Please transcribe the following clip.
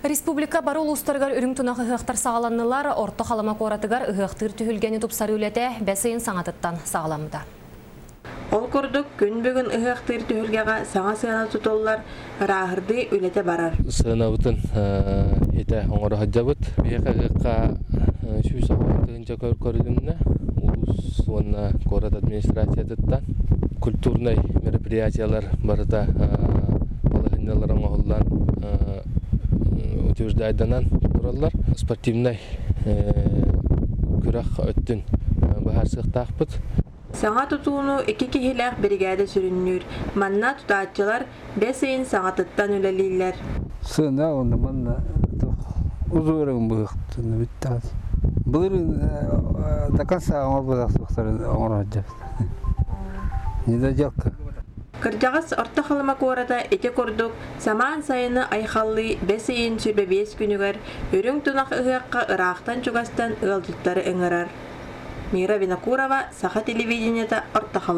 Республика бары улуустарыгар үрүҥ тунах ыһыахтар саҕаланнылар. Орто Халыма куоратыгар ыһыахтыыр түһүлгэни тупсарыы үлэтэ бэс ыйын саҥатыттан саҕаламмыта. Ол курдук, күн бүгүн ыһыахтыыр түһүлгэҕэ саҥа сыана тутуллар, ырааһырдыы үлэтэ барар. Сыанабытын итэ оҥоро сылдьабыт. Биһиэхэ ыһыахха 160 тыһыынча көрүлүннэ. Улуус уонна куорат администрациятыттан культурнай мероприятиялар барыта балаһынньалар оҥоһуллан утверждайданан тураллар. Спортивнай күрэх өттүн быһаарсыахтаахпыт. Саҥа тутууну икки киһилээх биригээдэ сүрүннүүр. Манна тутааччылар бэс ыйын саҥатыттан үлэлииллэр. Сына онно манна узуорун быһыктын бүттэ. Былырыын до конца оҥорбутах суохтарын оҥоро сылдьабыт. Недоделка. Кырдьаҕас Орто Халыма куората ити курдук самаан сайыны айхаллыы бэс ыйын 25 күнүгэр Үрүҥ Тунах ыһыахха ыраахтан-чугастан ыалдьыттары ыҥырар. Мира Винокурова, Саха телевидениета, Орто Халыма.